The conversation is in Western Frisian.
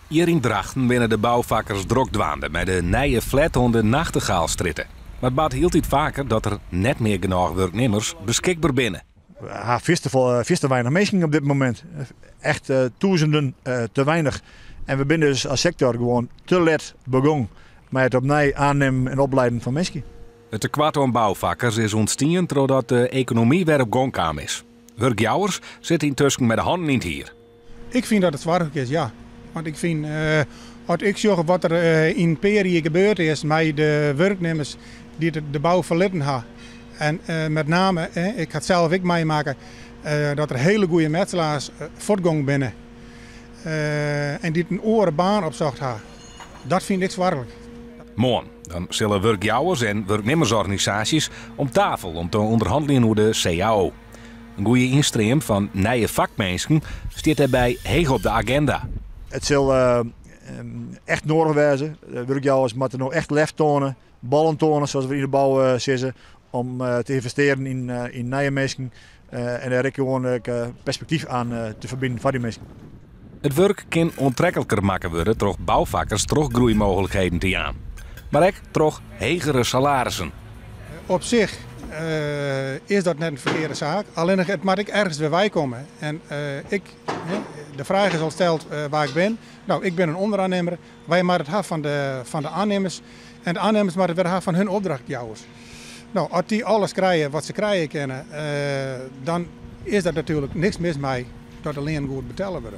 Hjir yn Drachten binne de boufakkers drok dwaande mei de nije flat oan de Nachtegaalstrjitte. Mar it bart hieltyd faker dat der net mear genôch wurknimmers beskikber binne. We ha fierste weinich minsken op dit momint. Echt tûzenen te weinich. En we binne dus as sektor gewoan te let begûn mei it opnij oannimmen en opleiden fan minsken. It tekoart oan boufakkers is ûntstien trochdat de ekonomy wer op gong kaam is. Wurkjouwers sitte yntusken mei de hannen yn it hier. Ik fyn dat it soarchlik is, ja. Want ik fyn, as ik sjoch wat der yn in pear jier gebeurd is mei de wurknimmers dy't de bou ferlitten ha. En met name, ik ha it sels ek meimakke, dat der hiele goede metselaars fuortgong binne en dy't in oare baan opsocht ha. Dat fyn ik soarchlik. Moarn dan sille wurkjouwers en wurknimmersorganisaasjes om tafel om te ûnderhanneljen oer de cao. In goede ynstream fan nije fakminsken stiet dêrby heech op de aginda. It sil echt noadich wêze. De wurkjouwers moatte no echt lef toane, ballen toane, sa't we yn de bou sizze, om te ynvestearjen yn nije minsken en dêr ek gewoan perspektyf aan te ferbinen foar dy minsken. It wurk kin oantrekliker makke wurde troch boufakkers trochgroeimooglikheden te jaan, mar ek troch hegere salarissen. Op sich is dat net in ferkearde saak, allinnich it moat ek ergens wer weikomme. En ik, de fraach is al steld wa ik bin. No, ik bin in ûnderaannimmer. Wy moatte it ha fan de, fan de oannimmers en de oannimmers moatte it wer ha fan hun opdrachtjouwers. No, as dy alles krije wat se krije kinne, dan is der natuerlik niks mis mei dat de leanen goed betelle wurde.